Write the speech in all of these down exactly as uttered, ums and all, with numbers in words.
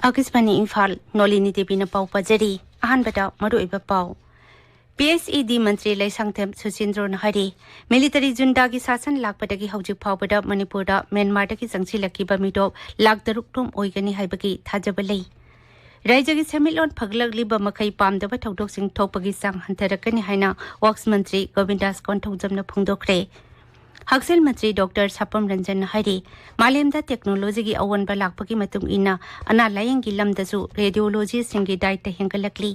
ꯑꯥꯀꯥꯁꯕꯥꯅꯤ ꯏꯝꯐꯥꯜ, ꯅꯣꯂꯤꯅꯤ ꯗꯦꯕꯤꯅ ꯄꯥꯎ ꯄꯥꯖꯔꯤ꯫ ꯑꯍꯥꯟꯕꯗ ꯃꯔꯨꯑꯣꯏꯕ ꯄꯥꯎ꯫ ꯄꯤ ꯑꯩꯆ ꯏ ꯗꯤ ꯃꯟꯇ꯭ꯔꯤ ꯂꯩꯁꯥꯡꯊꯦꯝ ꯁꯨꯆꯤꯟꯗ꯭ꯔꯣꯅ ꯍꯥꯏꯔꯤ, ꯃꯤꯂꯤꯇꯔꯤ ꯖꯨꯟꯇꯥꯒꯤ ꯁꯥꯁꯟ ꯂꯥꯛꯄꯗꯒꯤ ꯍꯧꯖꯤꯛ ꯐꯥꯎꯕꯗ ꯃꯅꯤꯄꯨꯔꯗ ꯃ꯭ꯌꯥꯟꯃꯥꯔꯗꯒꯤ ꯆꯪꯁꯤꯜꯂꯛꯈꯤꯕ ꯃꯤꯇꯣꯞ ꯂꯥꯈ ꯇꯔꯨꯛ ꯔꯣꯝ ꯑꯣꯏꯒꯅꯤ ꯍꯥꯏꯕꯒꯤ ꯊꯥꯖꯕ ꯂꯩ꯫ ꯔꯥꯏꯖ꯭ꯌꯒꯤ ꯁꯦꯟꯃꯤꯠꯂꯣꯟ ꯐꯒꯠꯂꯛꯂꯤꯕ ꯃꯈꯩ ꯄꯥꯝꯗꯕ ꯊꯧꯗꯣꯛꯁꯤꯡ ꯊꯣꯛꯄꯒꯤ ꯆꯥꯡ ꯍꯟꯊꯔꯛꯀꯅꯤ ꯍꯥꯏꯅ ꯋꯥꯛꯁ ꯃꯟꯇ꯭ꯔꯤ ꯒꯣꯕꯤꯟꯗꯥꯁ ꯀꯣꯟꯊꯧꯖꯝꯅ ꯐꯣꯡꯗꯣꯛꯈ꯭ꯔꯦ꯫ ꯍꯛꯁꯦꯜ ꯃꯟꯇ꯭ꯔꯤ ꯗꯣꯛꯇꯔ ꯁꯥꯄꯝ ꯔꯟꯖꯟꯅ ꯍꯥꯏꯔꯤ, ꯃꯥꯂꯦꯝꯗ ꯇꯦꯛꯅꯣꯂꯣꯖꯤꯒꯤ ꯑꯑꯣꯟꯕ ꯂꯥꯛꯄꯒꯤ ꯃꯇꯨꯡ ꯏꯟꯅ ꯑꯅꯥ ꯂꯥꯌꯦꯡꯒꯤ ꯂꯝꯗꯁꯨ ꯔꯦꯗꯤꯑꯣꯂꯣꯖꯤꯁꯁꯤꯡꯒꯤ ꯗꯥꯏꯇ ꯍꯦꯟꯒꯠꯂꯛꯂꯤ꯫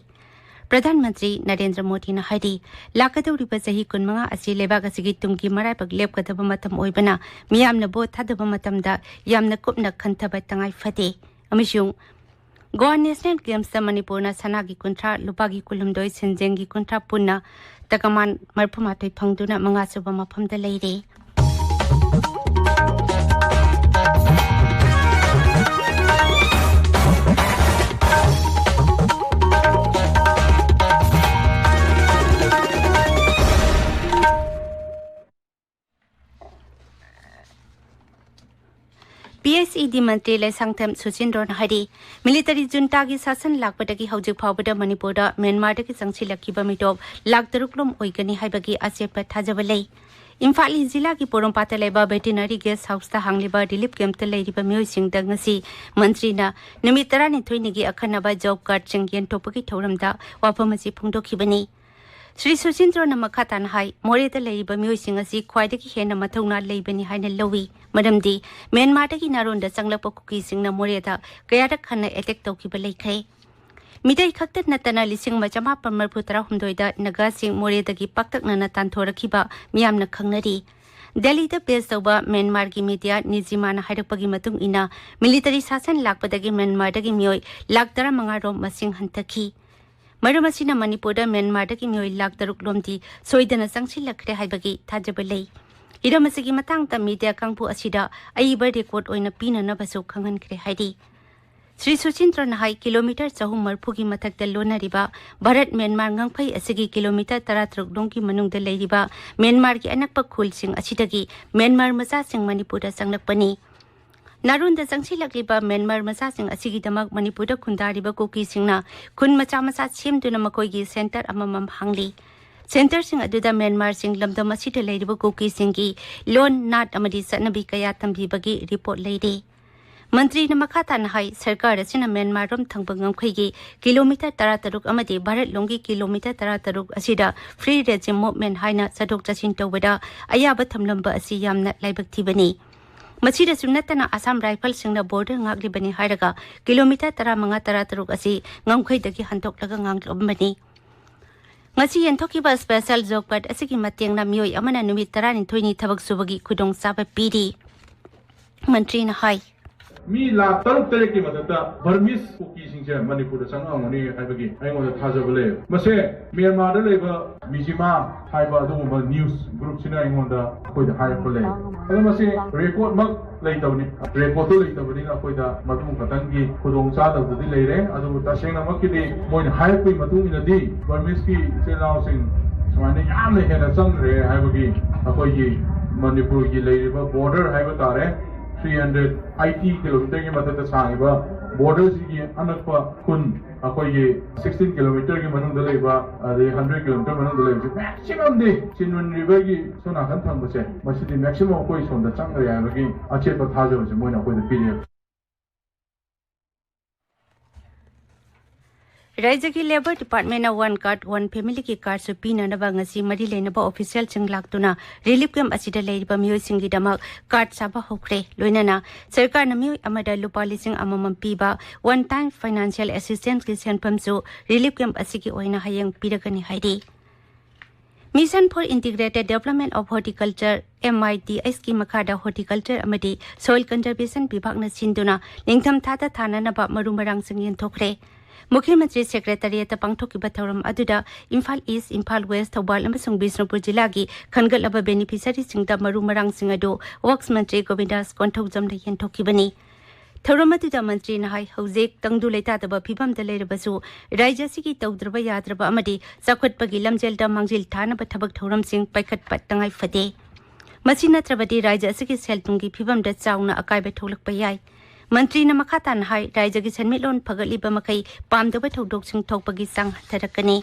ꯄ꯭ꯔꯙꯥꯟ ꯃꯟꯇ꯭ꯔꯤ ꯅꯔꯦꯟꯗ꯭ꯔ ꯃꯣꯗꯤꯅ ꯍꯥꯏꯔꯤ, ꯂꯥꯛꯀꯗꯧꯔꯤꯕ ꯆꯍꯤ ꯀꯨꯟꯃꯉꯥ ꯑꯁꯤ ꯂꯩꯕꯥꯛ ꯑꯁꯤꯒꯤ ꯇꯨꯡꯒꯤ ꯃꯔꯥꯏꯕꯛ ꯂꯦꯞꯀꯗꯕ ꯃꯇꯝ ꯑꯣꯏꯕꯅ, ꯃꯤꯌꯥꯝꯅ ꯚꯣꯠ ꯊꯥꯗꯕ ꯃꯇꯝꯗ ꯌꯥꯝꯅ ꯀꯨꯞꯅ ꯈꯟꯊꯕ ꯇꯉꯥꯏ ꯐꯗꯦ꯫ ꯑꯃꯁꯨꯡ ꯒꯣꯋꯥ ꯅꯦꯁꯅꯦꯜ ꯒꯦꯝꯁꯇ ꯃꯅꯤꯄꯨꯔꯅ ꯁꯅꯥꯒꯤ ꯀꯨꯟꯊ꯭ꯔꯥ, ꯂꯨꯄꯥꯒꯤ ꯀꯨꯟꯍꯨꯝꯗꯣꯏ, ꯁꯦꯟꯖꯦꯡꯒꯤ ꯀꯨꯟꯊ꯭ꯔꯥ ꯄꯨꯟꯅ ꯇꯀꯃꯥꯟ ꯃꯔꯤꯐꯨ ꯃꯥꯊꯣꯏ ꯐꯪꯗꯨꯅ ꯃꯉꯥꯁꯨꯕ ꯃꯐꯝꯗ ꯂꯩꯔꯦ꯫ ꯄꯤ ꯑꯩꯆ ꯏ ꯗꯤ ꯃꯟꯇ꯭ꯔꯤ ꯂꯩꯁꯥꯡꯊꯦꯝ ꯁꯨꯆꯤꯟꯗ꯭ꯔꯣꯅ ꯍꯥꯏꯔꯤ, ꯃꯤꯂꯤꯇꯔꯤ ꯖꯨꯟꯇꯥꯒꯤ ꯁꯥꯁꯟ ꯂꯥꯛꯄꯗꯒꯤ ꯍꯧꯖꯤꯛ ꯐꯥꯎꯕꯗ ꯃꯅꯤꯄꯨꯔꯗ ꯃ꯭ꯌꯥꯟꯃꯥꯔꯗꯒꯤ ꯆꯪꯁꯤꯜꯂꯛꯈꯤꯕ ꯃꯤꯇꯣꯞ ꯂꯥꯈ ꯇꯔꯨꯛ ꯂꯣꯝ ꯑꯣꯏꯒꯅꯤ ꯍꯥꯏꯕꯒꯤ ꯑꯆꯦꯠꯄ ꯊꯥꯖꯕ ꯂꯩ꯫ ꯏꯝꯐꯥꯜ ꯏꯁ ꯖꯤꯂꯥꯒꯤ ꯄꯣꯔꯣꯝꯄꯥꯠꯇ ꯂꯩꯕ ꯚꯦꯇꯤꯅꯔꯤ ꯒꯦꯁ ꯍꯥꯎꯁꯇ ꯍꯥꯡꯂꯤꯕ ꯔꯤꯂꯤꯐ ꯀꯦꯝꯞꯇ ꯂꯩꯔꯤꯕ ꯃꯤꯑꯣꯏꯁꯤꯡꯗ ꯉꯁꯤ ꯃꯟꯇ꯭ꯔꯤꯅ ꯅꯨꯃꯤꯠ ꯇꯔꯥꯅꯤꯊꯣꯏꯅꯤꯒꯤ ꯑꯈꯟꯅꯕ ꯖꯣꯕ ꯀꯥꯔꯗꯁꯤꯡ ꯌꯦꯟꯊꯣꯛꯄꯒꯤ ꯊꯧꯔꯝꯗ ꯋꯥꯐꯝ ꯑꯁꯤ ꯐꯣꯡꯗꯣꯛꯈꯤꯕꯅꯤ꯫ ꯁ꯭ꯔꯤ ꯁꯨꯆꯤꯟꯗ꯭ꯔꯣꯅ ꯃꯈꯥ ꯇꯥꯅ ꯍꯥꯏ, ꯃꯣꯔꯦꯗ ꯂꯩꯔꯤꯕ ꯃꯤꯑꯣꯏꯁꯤꯡ ꯑꯁꯤ ꯈ꯭ꯋꯥꯏꯗꯒꯤ ꯍꯦꯟꯅ ꯃꯊꯧꯅꯥ ꯂꯩꯕꯅꯤ ꯍꯥꯏꯅ ꯂꯧꯏ, ꯃꯔꯝꯗꯤ ꯃ꯭ꯌꯥꯟꯃꯥꯔꯗꯒꯤ ꯅꯥꯔꯣꯟꯗ ꯆꯪꯂꯛꯄ ꯀꯨꯀꯤꯁꯤꯡꯅ ꯃꯣꯔꯦꯗ ꯀꯌꯥꯔꯛ ꯍꯟꯅ ꯑꯦꯇꯦꯛ ꯇꯧꯈꯤꯕ ꯂꯩꯈ꯭ꯔꯦ꯫ ꯃꯤꯇꯩ ꯈꯛꯇ ꯅꯠꯇꯅ ꯂꯤꯁꯤꯡ ꯑꯃ ꯆꯃꯥꯄꯟ ꯃꯔꯤꯐꯨ ꯇꯔꯥꯍꯨꯝꯗꯣꯏꯗ ꯅꯥꯒꯥꯁꯤꯡ ꯃꯣꯔꯦꯗꯒꯤ ꯄꯥꯛꯇꯛꯅꯅ ꯇꯥꯟꯊꯣꯔꯛꯈꯤꯕ ꯃꯤꯌꯥꯝꯅ ꯈꯪꯅꯔꯤ꯫ ꯗꯦꯜꯂꯤꯗ ꯕꯦꯖ ꯇꯧꯕ ꯃ꯭ꯌꯥꯟꯃꯥꯔꯒꯤ ꯃꯤꯗꯤꯌꯥ ꯅꯤꯖꯤꯃꯥꯅ ꯍꯥꯏꯔꯛꯄꯒꯤ ꯃꯇꯨꯡ ꯏꯟꯅ, ꯃꯤꯂꯤꯇꯔꯤ ꯁꯥꯁꯟ ꯂꯥꯛꯄꯗꯒꯤ ꯃ꯭ꯌꯥꯟꯃꯥꯔꯗꯒꯤ ꯃꯤꯑꯣꯏ ꯂꯥꯈ ꯇꯔꯥꯃꯉꯥ ꯔꯣꯝ ꯃꯁꯤꯡ ꯍꯟꯊꯈꯤ꯫ ꯃꯔꯝ ꯑꯁꯤꯅ ꯃꯅꯤꯄꯨꯔꯗ ꯃ꯭ꯌꯥꯟꯃꯥꯔꯗꯒꯤ ꯃꯤꯑꯣꯏ ꯂꯥꯈ ꯇꯔꯨꯛ ꯂꯣꯝꯗꯤ ꯁꯣꯏꯗꯅ ꯆꯪꯁꯤꯜꯂꯛꯈ꯭ꯔꯦ ꯍꯥꯏꯕꯒꯤ ꯊꯥꯖꯕ ꯂꯩ꯫ ꯍꯤꯔꯝ ꯑꯁꯤꯒꯤ ꯃꯇꯥꯡꯗ ꯃꯤꯗꯤꯌꯥ ꯀꯥꯡꯕꯨ ꯑꯁꯤꯗ ꯑꯏꯕ ꯔꯦꯀꯣꯔꯗ ꯑꯣꯏꯅ ꯄꯤꯅꯅꯕꯁꯨ ꯈꯪꯍꯟꯈ꯭ꯔꯦ ꯍꯥꯏꯔꯤ꯫ ꯁ꯭ꯔꯤ ꯁꯨꯆꯤꯟꯗ꯭ꯔꯅ ꯍꯥꯏ, ꯀꯤꯂꯣꯃꯤꯇꯔ ꯆꯍꯨꯝ ꯃꯔꯤꯐꯨꯒꯤ ꯃꯊꯛꯇ ꯂꯣꯟꯅꯔꯤꯕ ꯚꯥꯔꯠ ꯃ꯭ꯌꯥꯟꯃꯥꯔ ꯉꯝꯈꯩ ꯑꯁꯤꯒꯤ ꯀꯤꯂꯣꯃꯤꯇꯔ ꯇꯔꯥꯇꯔꯨꯛ ꯂꯣꯝꯒꯤ ꯃꯅꯨꯡꯗ ꯂꯩꯔꯤꯕ ꯃ꯭ꯌꯥꯟꯃꯥꯔꯒꯤ ꯑꯅꯛꯄ ꯈꯨꯜꯁꯤꯡ ꯑꯁꯤꯗꯒꯤ ꯃ꯭ꯌꯥꯟꯃꯥꯔ ꯃꯆꯥꯁꯤꯡ ꯃꯅꯤꯄꯨꯔꯗ ꯆꯪꯂꯛꯄꯅꯤ꯫ ꯅꯥꯔꯣꯟꯗ ꯆꯪꯁꯤꯜꯂꯛꯂꯤꯕ ꯃ꯭ꯌꯥꯟꯃꯥꯔ ꯃꯆꯥꯁꯤꯡ ꯑꯁꯤꯒꯤꯗꯃꯛ ꯃꯅꯤꯄꯨꯔꯗ ꯈꯨꯟꯗꯥꯔꯤꯕ ꯀꯨꯀꯤꯁꯤꯡꯅ ꯈꯨꯟ ꯃꯆꯥ ꯃꯆꯥ ꯁꯦꯝꯗꯨꯅ ꯃꯈꯣꯏꯒꯤ ꯁꯦꯟꯇꯔ ꯑꯃꯃꯝ ꯍꯥꯡꯂꯤ꯫ ꯁꯦꯟꯇꯔꯁꯤꯡ ꯑꯗꯨꯗ ꯃ꯭ꯌꯥꯟꯃꯥꯔꯁꯤꯡ ꯂꯝꯗꯝ ꯑꯁꯤꯗ ꯂꯩꯔꯤꯕ ꯀꯨꯀꯤꯁꯤꯡꯒꯤ ꯂꯣꯟ, ꯅꯥꯠ ꯑꯃꯗꯤ ꯆꯠꯅꯕꯤ ꯀꯌꯥ ꯇꯝꯕꯤꯕꯒꯤ ꯔꯤꯄꯣꯔꯠ ꯂꯩꯔꯤ꯫ ꯃꯟꯇ꯭ꯔꯤꯅ ꯃꯈꯥ ꯇꯥꯅ ꯍꯥꯏ, ꯁꯔꯀꯥꯔ ꯑꯁꯤꯅ ꯃ꯭ꯌꯥꯟꯃꯥꯔꯔꯣꯝ ꯊꯪꯕ ꯉꯝꯈꯩꯒꯤ ꯀꯤꯂꯣꯃꯤꯇꯔ ꯇꯔꯥꯇꯔꯨꯛ ꯑꯃꯗꯤ ꯚꯥꯔꯠꯂꯣꯝꯒꯤ ꯀꯤꯂꯣꯃꯤꯇꯔ ꯇꯔꯥꯇꯔꯨꯛ ꯑꯁꯤꯗ free regime movement ꯍꯥꯏꯅ ꯆꯠꯊꯣꯛ ꯆꯠꯁꯤꯟ ꯇꯧꯕꯗ ꯑꯌꯥꯕ ꯊꯝꯂꯝꯕ ꯑꯁꯤ ꯌꯥꯝꯅ ꯂꯥꯏꯕꯛ ꯊꯤꯕꯅꯤ꯫ ꯃꯁꯤꯗꯁꯨ ꯅꯠꯇꯅ ꯑꯁꯥꯝ ꯔꯥꯏꯐꯜꯁꯤꯡꯅ border ꯉꯥꯛꯂꯤꯕꯅꯤ ꯍꯥꯏꯔꯒ ꯀꯤꯂꯣꯃꯤꯇꯔ ꯇꯔꯥꯃꯉꯥ ꯇꯔꯥꯇꯔꯨꯛ ꯑꯁꯤ ꯉꯝꯈꯩꯗꯒꯤ ꯍꯟꯗꯣꯛꯂꯒ ꯉꯥꯡꯂꯛꯂꯝꯕꯅꯤ꯫ ꯉꯁꯤ ꯌꯦꯟꯊꯣꯛꯈꯤꯕ special job card ꯑꯁꯤꯒꯤ ꯃꯇꯦꯡꯅ ꯃꯤꯑꯣꯏ ꯑꯃꯅ ꯅꯨꯃꯤꯠ ꯇꯔꯥꯅꯤꯊꯣꯏꯅꯤ ꯊꯕꯛ ꯁꯨꯕꯒꯤ ꯈꯨꯗꯣꯡꯆꯥꯕ ꯄꯤꯔꯤ꯫ ꯃꯟꯇ꯭ꯔꯤꯅ ꯍꯥꯏ꯫ ꯃꯤ ꯂꯥꯈ ꯇꯔꯨꯛ ꯇꯔꯦꯠꯀꯤ ꯃꯊꯛꯇ ꯕꯔꯃꯤꯁ ꯀꯨꯀꯤꯁꯤꯡꯁꯦ ꯃꯅꯤꯄꯨꯔꯗ ꯆꯪꯉꯛꯑꯝꯒꯅꯤ ꯍꯥꯏꯕꯒꯤ ꯑꯩꯉꯣꯟꯗ ꯊꯥꯖꯕ ꯂꯩ꯫ ꯃꯁꯦ ꯃ꯭ꯌꯥꯟꯃꯥꯔꯗ ꯂꯩꯕ ꯃꯤꯖꯤꯃꯥ ꯍꯥꯏꯕ ꯑꯗꯨꯒꯨꯝꯕ news groupꯁꯤꯅ ꯑꯩꯉꯣꯟꯗ ꯑꯩꯈꯣꯏꯗ ꯍꯥꯏꯔꯛꯄ ꯂꯩ꯫ ꯑꯗꯣ ꯃꯁꯤ recordꯃꯛ ꯂꯩꯇꯕꯅꯤ, recordꯇꯣ ꯂꯩꯇꯕꯅꯤꯅ ꯑꯩꯈꯣꯏꯗ ꯃꯗꯨ ꯈꯛꯇꯪꯒꯤ ꯈꯨꯗꯣꯡ ꯆꯥꯗꯕꯗꯨꯗꯤ ꯂꯩꯔꯦ꯫ ꯑꯗꯨꯕꯨ ꯇꯁꯦꯡꯅꯃꯛꯀꯤꯗꯤ ꯃꯣꯏꯅ ꯍꯥꯏꯔꯛꯄꯒꯤ ꯃꯇꯨꯡ ꯏꯟꯅꯗꯤ ꯕꯔꯃꯤꯁꯀꯤ ꯏꯆꯤꯜ ꯏꯅꯥꯎꯁꯤꯡ ꯁꯨꯃꯥꯏꯅ ꯌꯥꯝꯅ ꯍꯦꯟꯅ ꯆꯪꯈ꯭ꯔꯦ ꯍꯥꯏꯕꯒꯤ ꯑꯩꯈꯣꯏꯒꯤ ꯃꯅꯤꯄꯨꯔꯒꯤ ꯂꯩꯔꯤꯕ border ꯍꯥꯏꯕ ꯇꯥꯔꯦ, three hundred eighty kilometerꯒꯤ ꯃꯊꯛꯇ ꯁꯥꯡꯉꯤꯕ borderꯁꯤꯒꯤ ꯑꯅꯛꯄ ꯈꯨꯟ ꯑꯩꯈꯣꯏꯒꯤ sixteen kilometerꯒꯤ ꯃꯅꯨꯡꯗ ꯂꯩꯕ, ꯑꯗꯩ hundred kilometer ꯃꯅꯨꯡꯗ ꯂꯩꯕꯁꯦ maximumꯗꯤ ꯆꯤꯟꯃꯟ riverꯒꯤ ꯁꯣꯝ ꯅꯥꯀꯟ ꯊꯪꯕꯁꯦ, ꯃꯁꯤꯗꯤ maximum ꯑꯩꯈꯣꯏ ꯁꯣꯝꯗ ꯆꯪꯈ꯭ꯔꯦ ꯍꯥꯏꯕꯒꯤ ꯑꯆꯦꯠꯄ ꯊꯥꯖꯕꯁꯦ ꯃꯣꯏꯅ ꯑꯩꯈꯣꯏꯗ ꯄꯤꯔꯛꯑꯦꯕ꯫ ꯔꯥꯏꯖ꯭ꯌꯒꯤ Labour Departmentꯅ One Card One Familyꯒꯤ cardꯁꯨ ꯄꯤꯅꯅꯕ ꯉꯁꯤ ꯃꯔꯤ ꯂꯩꯅꯕ officialꯁꯤꯡ ꯂꯥꯛꯇꯨꯅ relief camp ꯑꯁꯤꯗ ꯂꯩꯔꯤꯕ ꯃꯤꯑꯣꯏꯁꯤꯡꯒꯤꯗꯃꯛ card ꯁꯥꯕ ꯍꯧꯈ꯭ꯔꯦ꯫ ꯂꯣꯏꯅꯅ ꯁꯔꯀꯥꯔꯅ ꯃꯤꯑꯣꯏ ꯑꯃꯗ ꯂꯨꯄꯥ ꯂꯤꯁꯤꯡ ꯑꯃꯃꯝ ꯄꯤꯕ one time financial assistanceꯀꯤ ꯁꯦꯟꯐꯝꯁꯨ relief camp ꯑꯁꯤꯒꯤ ꯑꯣꯏꯅ ꯍꯌꯦꯡ ꯄꯤꯔꯒꯅꯤ ꯍꯥꯏꯔꯤ꯫ Mission for Integrated Development of Horticulture, MIDHꯀꯤ ꯃꯈꯥꯗ horticulture ꯑꯃꯗꯤ soil conservation ꯕꯤꯚꯥꯒꯅ ꯁꯤꯟꯗꯨꯅ ꯅꯤꯡꯊꯝꯊꯥꯗ ꯊꯥꯅꯅꯕ ꯃꯔꯨ ꯃꯔꯥꯡꯁꯤꯡ ꯌꯦꯟꯊꯣꯛꯈ꯭ꯔꯦ꯫ ꯃꯨꯈ꯭ꯌ ꯃꯟꯇ꯭ꯔꯤ Secretariatꯇ ꯄꯥꯡꯊꯣꯛꯈꯤꯕ ꯊꯧꯔꯝ ꯑꯗꯨꯗ ꯏꯝꯐꯥꯜ ꯏꯁ꯭ꯠ, ꯏꯝꯐꯥꯜ ꯋꯦꯁ꯭ꯠ, ꯊꯧꯕꯥꯜ ꯑꯃꯁꯨꯡ ꯕꯤꯁꯅꯨꯄꯨꯔ ꯖꯤꯂꯥꯒꯤ ꯈꯟꯒꯠꯂꯕ beneficiaryꯁꯤꯡꯗ ꯃꯔꯨ ꯃꯔꯥꯡꯁꯤꯡ ꯑꯗꯨ Works ꯃꯟꯇ꯭ꯔꯤ ꯒꯣꯕꯤꯟꯗꯥꯁ ꯀꯣꯟꯊꯧꯖꯝꯅ ꯌꯦꯟꯊꯣꯛꯈꯤꯕꯅꯤ꯫ ꯊꯧꯔꯝ ꯑꯗꯨꯗ ꯃꯟꯇ꯭ꯔꯤꯅ ꯍꯥꯏ, ꯍꯧꯖꯤꯛ ꯇꯪꯗꯨ ꯂꯩꯇꯥꯗꯕ ꯐꯤꯚꯝꯗ ꯂꯩꯔꯕꯁꯨ ꯔꯥꯏꯖ꯭ꯌ ꯑꯁꯤꯒꯤ ꯇꯧꯗ꯭ꯔꯕ ꯌꯥꯗ꯭ꯔꯕ ꯑꯃꯗꯤ ꯆꯥꯎꯈꯠꯄꯒꯤ ꯂꯝꯖꯦꯜꯗ ꯃꯥꯡꯖꯤꯜ ꯊꯥꯅꯕ ꯊꯕꯛ ꯊꯧꯔꯝꯁꯤꯡ ꯄꯥꯏꯈꯠꯄ ꯇꯉꯥꯏ ꯐꯗꯦ꯫ ꯃꯁꯤ ꯅꯠꯇ꯭ꯔꯕꯗꯤ ꯔꯥꯖ꯭ꯌ ꯑꯁꯤꯒꯤ ꯁꯦꯜ ꯊꯨꯝꯒꯤ ꯐꯤꯕꯝꯗ ꯆꯥꯎꯅ ꯑꯀꯥꯏꯕ ꯊꯣꯛꯂꯛꯄ ꯌꯥꯏ꯫ ꯃꯟꯇ꯭ꯔꯤꯅ ꯃꯈꯥ ꯇꯥꯅ ꯍꯥꯏ, ꯔꯥꯖ꯭ꯌꯒꯤ ꯁꯦꯟꯃꯤꯠꯂꯣꯟ ꯐꯒꯠꯂꯤꯕ ꯃꯈꯩ ꯄꯥꯝꯗꯕ ꯊꯧꯗꯣꯛꯁꯤꯡ ꯊꯣꯛꯄꯒꯤ ꯆꯥꯡ ꯍꯟꯊꯔꯛꯀꯅꯤ꯫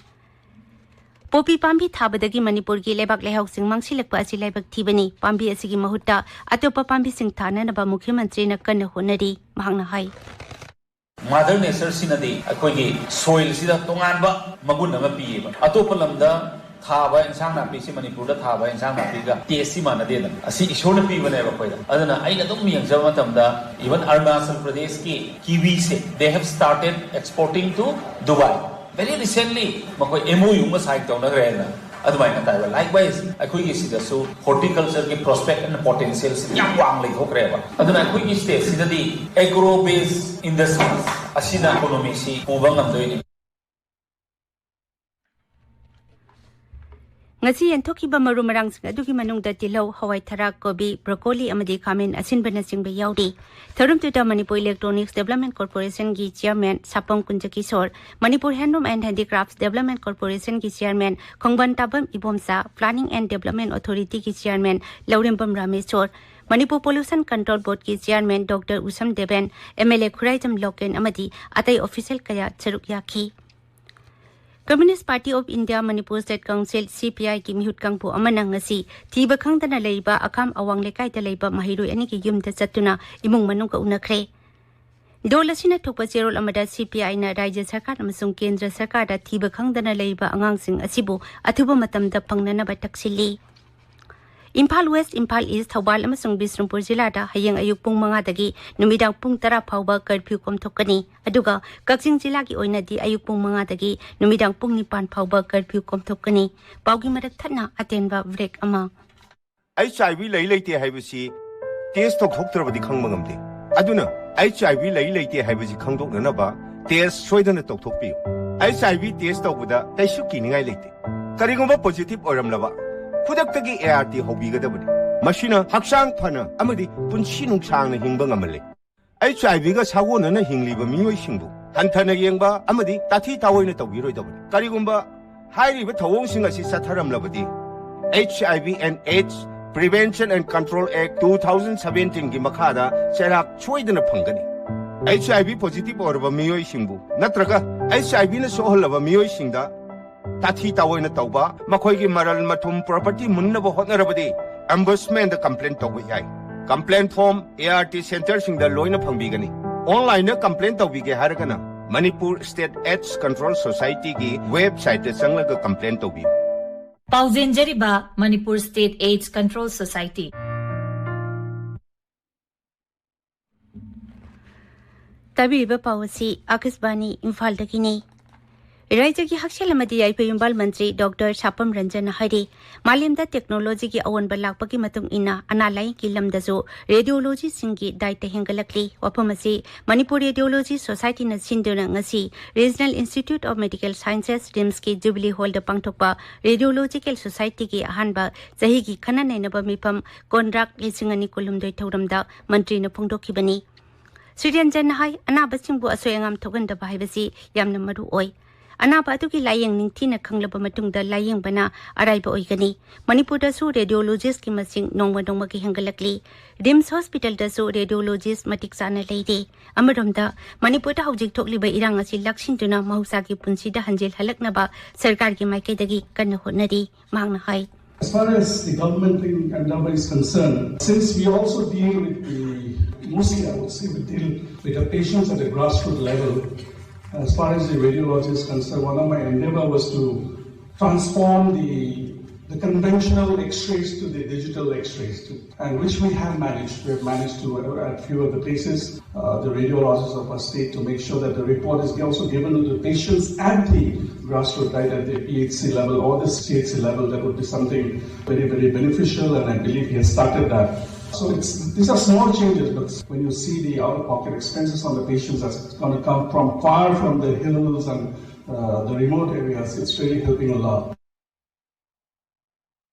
ꯄꯣꯄꯤ ꯄꯥꯝꯕꯤ ꯊꯥꯕꯗꯒꯤ ꯃꯅꯤꯄꯨꯔꯒꯤ ꯂꯩꯕꯥꯛ ꯂꯩꯍꯥꯎꯁꯤꯡ ꯃꯥꯡꯁꯤꯜꯂꯛꯄ ꯑꯁꯤ ꯂꯥꯏꯕꯛ ꯊꯤꯕꯅꯤ꯫ ꯄꯥꯝꯕꯤ ꯑꯁꯤꯒꯤ ꯃꯍꯨꯠꯇ ꯑꯇꯣꯞꯄ ꯄꯥꯝꯕꯤꯁꯤꯡ ꯊꯥꯅꯅꯕ ꯃꯨꯈ꯭ꯌ ꯃꯟꯇ꯭ꯔꯤꯅ ꯀꯟꯅ ꯍꯣꯠꯅꯔꯤ, ꯃꯍꯥꯛꯅ ꯍꯥꯏ꯫ ꯃꯥꯗꯔ ꯅꯦꯆꯔꯁꯤꯅꯗꯤ ꯑꯩꯈꯣꯏꯒꯤ ꯁꯣꯏꯜꯁꯤꯗ ꯇꯣꯉꯥꯟꯕ ꯃꯒꯨꯟ ꯑꯃ ꯄꯤꯌꯦꯕ꯫ ꯑꯇꯣꯞꯄ ꯂꯝꯗ ꯊꯥꯕ ꯏꯟꯁꯥꯡ ꯅꯥꯄꯤꯁꯤ ꯃꯅꯤꯄꯨꯔꯗ ꯊꯥꯕ ꯏꯟꯁꯥꯡ ꯅꯥꯄꯤꯒ ꯇꯦꯁꯁꯤ ꯃꯥꯟꯅꯗꯦꯗꯅ꯫ ꯑꯁꯤ ꯏꯁꯣꯔꯅ ꯄꯤꯕꯅꯦꯕ ꯑꯩꯈꯣꯏꯗ꯫ ꯑꯗꯨꯅ ꯑꯩꯅ ꯑꯗꯨꯝ ꯌꯦꯡꯖꯕ ꯃꯇꯝꯗ, even ꯑꯔꯨꯅꯥꯆꯜ ꯄ꯭ꯔꯗꯦꯁꯀꯤ ꯀꯤꯋꯤꯁꯦ, they have started exporting to Dubai very recently꯫ ꯃꯈꯣꯏ ꯑꯦꯝ ꯑꯣ ꯌꯨ ꯑꯃ ꯁꯥꯏꯟ ꯇꯧꯅꯈ꯭ꯔꯦꯅ ꯑꯗꯨꯃꯥꯏꯅ ꯇꯥꯏꯕ꯫ Likewise, ꯑꯩꯈꯣꯏꯒꯤ ꯁꯤꯗꯁꯨ ꯍꯣꯔꯇꯤꯀꯜꯆꯔꯒꯤ ꯄ꯭ꯔꯣꯁꯄꯦꯛ ꯑꯦꯟ ꯄꯣꯇꯦꯟꯁꯤꯌꯦꯜꯁꯤ ꯌꯥꯝ ꯋꯥꯡ ꯂꯩꯊꯣꯛꯈ꯭ꯔꯦꯕ꯫ ꯑꯗꯨꯅ ꯑꯩꯈꯣꯏꯒꯤ ꯁ꯭ꯇꯦꯠꯁꯤꯗꯗꯤ ꯑꯦꯒ꯭ꯔꯣ ꯕꯦꯁ ꯏꯟꯗꯁꯇ꯭ꯔꯤꯁ ꯑꯁꯤꯅ ꯏꯀꯣꯅꯣꯃꯤꯁꯤ ꯄꯨꯕ ꯉꯝꯗꯣꯏꯅꯤ꯫ ꯉꯁꯤ ꯌꯦꯟꯊꯣꯛꯈꯤꯕ ꯃꯔꯨ ꯃꯔꯥꯡꯁꯤꯡ ꯑꯗꯨꯒꯤ ꯃꯅꯨꯡꯗ ꯇꯤꯜꯍꯧ, ꯍꯋꯥꯏ ꯊꯔꯥꯛ, ꯀꯣꯕꯤ, ꯕ꯭ꯔꯣꯀꯣꯂꯤ ꯑꯃꯗꯤ ꯈꯥꯃꯦꯟ ꯑꯁꯤꯟꯕꯅꯆꯤꯡꯕ ꯌꯥꯎꯔꯤ꯫ ꯊꯧꯔꯝꯗꯨꯗ ꯃꯅꯤꯄꯨꯔ ꯏꯂꯦꯛꯇ꯭ꯔꯣꯅꯤꯛꯁ ꯗꯦꯕꯂꯞꯃꯦꯟ ꯀꯣꯔꯄꯣꯔꯦꯁꯟꯒꯤ chairman Sapam Kunjakishor, Manipur handloom and handicrafts development ꯀꯣꯔꯄꯣꯔꯦꯁꯟꯒꯤ chairman Khongbantabam Ibomcha, planning and development ꯑꯣꯊꯣꯔꯤꯇꯤꯒꯤ chairman Lourembam Rameshwor, Manipur pollution control ꯕꯣꯔꯗꯀꯤ chairman doctor Usham Deben, M L A Khuraijam Loken ꯑꯃꯗꯤ ꯑꯇꯩ ꯑꯣꯐꯤꯁꯤꯌꯦꯜ ꯀꯌꯥ ꯁꯔꯨꯛ ꯌꯥꯈꯤ꯫ Communist Party of India Manipur State Council, ꯁꯤ ꯄꯤ ꯑꯥꯏꯒꯤ ꯃꯤꯍꯨꯠ ꯀꯥꯡꯕꯨ ꯑꯃꯅ ꯉꯁꯤ ꯊꯤꯕ ꯈꯪꯗꯅ ꯂꯩꯔꯤꯕ ꯑꯈꯥꯝ ꯑꯋꯥꯡ ꯂꯩꯀꯥꯏꯗ ꯂꯩꯕ ꯃꯍꯩꯔꯣꯏ ꯑꯅꯤꯒꯤ ꯌꯨꯝꯗ ꯆꯠꯇꯨꯅ ꯏꯃꯨꯡ ꯃꯅꯨꯡꯒ ꯎꯅꯈ꯭ꯔꯦ꯫ ꯗꯣꯜ ꯑꯁꯤꯅ ꯊꯣꯛꯄ ꯆꯦꯔꯣꯜ ꯑꯃꯗ ꯁꯤ ꯄꯤ ꯑꯥꯏꯅ ꯔꯥꯖ꯭ꯌ ꯁꯔꯀꯥꯔ ꯑꯃꯁꯨꯡ ꯀꯦꯟꯗ꯭ꯔ ꯁꯔꯀꯥꯔꯗ ꯊꯤꯕ ꯈꯪꯗꯅ ꯂꯩꯔꯤꯕ ꯑꯉꯥꯡꯁꯤꯡ ꯑꯁꯤꯕꯨ ꯑꯊꯨꯕ ꯃꯇꯝꯗ ꯐꯪꯅꯅꯕ ꯇꯛꯁꯤꯜꯂꯤ꯫ ꯏꯝꯐꯥꯜ ꯋꯦꯁ, ꯏꯝꯐꯥꯜ ꯏꯁ, ꯊꯧꯕꯥꯜ ꯑꯃꯁꯨꯡ ꯕꯤꯁꯅꯨꯄꯨꯔ ꯖꯤꯂꯥꯗ ꯍꯌꯦꯡ ꯑꯌꯨꯛ ꯄꯨꯡ ꯃꯉꯥꯗꯒꯤ ꯅꯨꯃꯤꯗꯥꯡ ꯄꯨꯡ ꯇꯔꯥ ꯐꯥꯎꯕ ꯀꯔꯐ꯭ꯌꯨ ꯀꯣꯝꯊꯣꯛꯀꯅꯤ꯫ ꯑꯗꯨꯒ ꯀꯛꯆꯤꯡ ꯖꯤꯂꯥꯒꯤ ꯑꯣꯏꯅꯗꯤ ꯑꯌꯨꯛ ꯄꯨꯡ ꯃꯉꯥꯗꯒꯤ ꯅꯨꯃꯤꯗꯥꯡ ꯄꯨꯡ ꯅꯤꯄꯥꯟ ꯐꯥꯎꯕ ꯀꯔꯐ꯭ꯌꯨ ꯀꯣꯝꯊꯣꯛꯀꯅꯤ꯫ ꯄꯥꯎꯒꯤ ꯃꯔꯛ ꯊꯠꯅ ꯑꯇꯦꯟꯕ ꯕ꯭ꯔꯦꯛ ꯑꯃ꯫ ꯑꯩꯆ ꯑꯥꯏ ꯚꯤ ꯂꯩ ꯂꯩꯇꯦ ꯍꯥꯏꯕꯁꯤ ꯇꯦꯁ ꯇꯧꯊꯣꯛꯇ꯭ꯔꯕꯗꯤ ꯈꯪꯕ ꯉꯝꯗꯦ꯫ ꯑꯗꯨꯅ ꯑꯩꯆ ꯑꯥꯏ ꯚꯤ ꯂꯩ ꯂꯩꯇꯦ ꯍꯥꯏꯕꯁꯤ ꯈꯪꯗꯣꯛꯅꯅꯕ ꯇꯦꯁ ꯁꯣꯏꯗꯅ ꯇꯧꯊꯣꯛꯄꯤꯌꯨ꯫ ꯑꯩꯆ ꯑꯥꯏ ꯚꯤ ꯇꯦꯁ ꯇꯧꯕꯗ ꯀꯩꯁꯨ ꯀꯤꯅꯤꯡꯉꯥꯏ ꯂꯩꯇꯦ꯫ ꯀꯔꯤꯒꯨꯝꯕ ꯄꯣꯖꯤꯇꯤꯚ ꯑꯣꯏꯔꯝꯂꯕ, ꯈꯨꯗꯛꯇꯒꯤ ꯑꯦ ꯑꯥꯔ ꯇꯤ ꯍꯧꯕꯤꯒꯗꯕꯅꯤ꯫ ꯃꯁꯤꯅ ꯍꯛꯆꯥꯡ ꯐꯅ ꯑꯃꯗꯤ ꯄꯨꯟꯁꯤ ꯅꯨꯡꯁꯥꯡꯅ ꯍꯤꯡꯕ ꯉꯝꯍꯜꯂꯤ꯫ ꯑꯩꯆ ꯑꯥꯏ ꯚꯤꯒ ꯁꯥꯒꯣꯟꯅꯅ ꯍꯤꯡꯂꯤꯕ ꯃꯤꯑꯣꯏꯁꯤꯡꯕꯨ ꯍꯟꯊꯅ ꯌꯦꯡꯕ ꯑꯃꯗꯤ ꯇꯥꯊꯤ ꯇꯥꯑꯣꯏꯅ ꯇꯧꯕꯤꯔꯣꯏꯗꯕꯅꯤ꯫ ꯀꯔꯤꯒꯨꯝꯕ ꯍꯥꯏꯔꯤꯕ ꯊꯧꯑꯣꯡꯁꯤꯡ ꯑꯁꯤ ꯆꯠꯊꯔꯝꯂꯕꯗꯤ, H I V and AIDS Prevention and Control Act two thousand seventeen ꯒꯤ ꯃꯈꯥꯗ ꯆꯩꯔꯥꯛ ꯁꯣꯏꯗꯅ ꯐꯪꯒꯅꯤ꯫ ꯑꯩꯆ ꯑꯥꯏ ꯚꯤ ꯄꯣꯖꯤꯇꯤꯚ ꯑꯣꯏꯔꯕ ꯃꯤꯑꯣꯏꯁꯤꯡꯕꯨ ꯅꯠꯇ꯭ꯔꯒ ꯑꯩꯆ ꯑꯥꯏ ꯚꯤꯅ ꯁꯣꯛꯍꯜꯂꯕ ꯃꯤꯑꯣꯏꯁꯤꯡꯗ ꯇꯥꯊꯤ ꯇꯥꯑꯣꯏꯅ ꯇꯧꯕ, ꯃꯈꯣꯏꯒꯤ ꯃꯔꯜ ꯃꯊꯨꯝ, ꯄ꯭ꯔꯣꯄꯔꯇꯤ ꯃꯨꯟꯅꯕ ꯍꯣꯠꯅꯔꯕꯗꯤ ꯑꯣꯝꯕꯨꯗꯁꯃꯦꯟꯗ ꯀꯝꯄ꯭ꯂꯦꯟ ꯇꯧꯕ ꯌꯥꯏ꯫ Complain form A R T ꯁꯦꯟꯇꯔꯁꯤꯡꯗ ꯂꯣꯏꯅ ꯐꯪꯕꯤꯒꯅꯤ꯫ ꯑꯣꯟꯂꯥꯏꯟꯗ ꯀꯝꯄ꯭ꯂꯦꯟ ꯇꯧꯕꯤꯒꯦ ꯍꯥꯏꯔꯒꯅ ꯃꯅꯤꯄꯨꯔ ꯁ꯭ꯇꯦꯠ ꯑꯦꯗꯁ ꯀꯟꯇ꯭ꯔꯣꯜ ꯁꯣꯁꯥꯏꯇꯤꯒꯤ ꯋꯦꯕꯁꯥꯏꯠꯇ ꯆꯪꯂꯒ ꯀꯝꯄ꯭ꯂꯦꯟ ꯇꯧꯕꯤꯌꯨ꯫ ꯄꯥꯎꯖꯦꯟꯖꯔꯤꯕ Manipur state AIDS control society. ꯇꯥꯕꯤꯔꯤꯕ ꯄꯥꯎ ꯑꯁꯤ ꯑꯥꯀꯥꯁꯕꯥꯅꯤ ꯏꯝꯐꯥꯜꯗꯒꯤꯅꯤ꯫ ꯔꯥꯏꯖ꯭ꯌꯒꯤ ꯍꯛꯁꯦꯜ ꯑꯃꯗꯤ ꯌꯥꯏꯐ ꯌꯨꯝꯕꯥꯜ ꯃꯟꯇ꯭ꯔꯤ ꯗꯣꯛꯇꯔ ꯁꯥꯄꯝ ꯔꯟꯖꯟꯅ ꯍꯥꯏꯔꯤ, ꯃꯥꯂꯦꯝꯗ ꯇꯦꯛꯅꯣꯂꯣꯖꯤꯒꯤ ꯑꯑꯣꯟꯕ ꯂꯥꯛꯄꯒꯤ ꯃꯇꯨꯡ ꯏꯟꯅ ꯑꯅꯥ ꯂꯥꯌꯦꯡꯒꯤ ꯂꯝꯗꯁꯨ ꯔꯦꯗꯤꯑꯣꯂꯣꯖꯤꯁꯤꯡꯒꯤ ꯗꯥꯏꯇ ꯍꯦꯟꯒꯠꯂꯛꯂꯤ꯫ ꯋꯥꯐꯝ ꯑꯁꯤ ꯃꯅꯤꯄꯨꯔ ꯔꯦꯗꯤꯑꯣꯂꯣꯖꯤ ꯁꯣꯁꯥꯏꯇꯤꯅ ꯁꯤꯟꯗꯨꯅ ꯉꯁꯤ regional institute of medical sciences, ꯔꯤꯝꯁꯀꯤ ꯖꯨꯕꯤꯂꯤ ꯍꯣꯜꯗ ꯄꯥꯡꯊꯣꯛꯄ ꯔꯦꯗꯤꯑꯣꯂꯣꯖꯤꯀꯦꯜ ꯁꯣꯁꯥꯏꯇꯤꯒꯤ ꯑꯍꯥꯟꯕ ꯆꯍꯤꯒꯤ ꯈꯟꯅ ꯅꯩꯅꯕ ꯃꯤꯐꯝ ꯀꯣꯟꯔꯥꯛ ꯂꯤꯁꯤꯡ ꯑꯅꯤ ꯀꯨꯟꯍꯨꯝꯗꯣꯏ ꯊꯧꯔꯝꯗ ꯃꯟꯇ꯭ꯔꯤꯅ ꯐꯣꯡꯗꯣꯛꯈꯤꯕꯅꯤ꯫ ꯁ꯭ꯔꯤ ꯔꯟꯖꯟꯅ ꯍꯥꯏ, ꯑꯅꯥꯕꯁꯤꯡꯕꯨ ꯑꯁꯣꯏ ꯑꯉꯥꯝ ꯊꯣꯛꯍꯟꯗꯕ ꯍꯥꯏꯕꯁꯤ ꯌꯥꯝꯅ ꯃꯔꯨ ꯑꯣꯏ꯫ ꯑꯅꯥꯕ ꯑꯗꯨꯒꯤ ꯂꯥꯌꯦꯡ ꯅꯤꯡꯊꯤꯅ ꯈꯪꯂꯕ ꯃꯇꯨꯡꯗ ꯂꯥꯌꯦꯡꯕꯅ ꯑꯔꯥꯏꯕ ꯑꯣꯏꯒꯅꯤ꯫ ꯃꯅꯤꯄꯨꯔꯗꯁꯨ ꯔꯦꯗꯤꯑꯣꯂꯣꯖꯤꯁ꯭ꯠꯀꯤ ꯃꯁꯤꯡ ꯅꯣꯡꯃ ꯅꯣꯡꯃꯒꯤ ꯍꯦꯟꯒꯠꯂꯛꯂꯤ꯫ ꯔꯤꯝꯁ ꯍꯣꯁꯄꯤꯇꯥꯜꯗꯁꯨ ꯔꯦꯗꯤꯑꯣꯂꯣꯖꯤꯁ꯭ꯠ ꯃꯇꯤꯛ ꯆꯥꯅ ꯂꯩꯔꯦ꯫ ꯑꯃꯔꯣꯝꯗ, ꯃꯅꯤꯄꯨꯔꯗ ꯍꯧꯖꯤꯛ ꯊꯣꯛꯂꯤꯕ ꯏꯔꯥꯡ ꯑꯁꯤ ꯂꯥꯛꯁꯤꯟꯗꯨꯅ ꯃꯍꯧꯁꯥꯒꯤ ꯄꯨꯟꯁꯤꯗ ꯍꯟꯖꯤꯜꯍꯜꯂꯛꯅꯕ ꯁꯔꯀꯥꯔꯒꯤ ꯃꯥꯏꯀꯩꯗꯒꯤ ꯀꯟꯅ ꯍꯣꯠꯅꯔꯤ꯫ ꯃꯍꯥꯛꯅ ꯍꯥꯏ, As far as the government endeavor is concerned, since we also deal with the, mostly I would say we deal with the patients at the grassroots level, as far as the radiology is concerned, one of my endeavor was to transform the, the conventional x-rays to the digital x-rays, too, and which we have managed. We have managed to, uh, at few of the places. Uh, the radiologists of our state to make sure that the report is also given to the patients at the grassroots, right, at the P H C level or the C H C level. That would be something very, very beneficial, and I believe he has started that. So it's, these are small changes, but when you see the out-of-pocket expenses on the patients that's going to come from far from the hills and, uh, the remote areas, it's really helping a lot.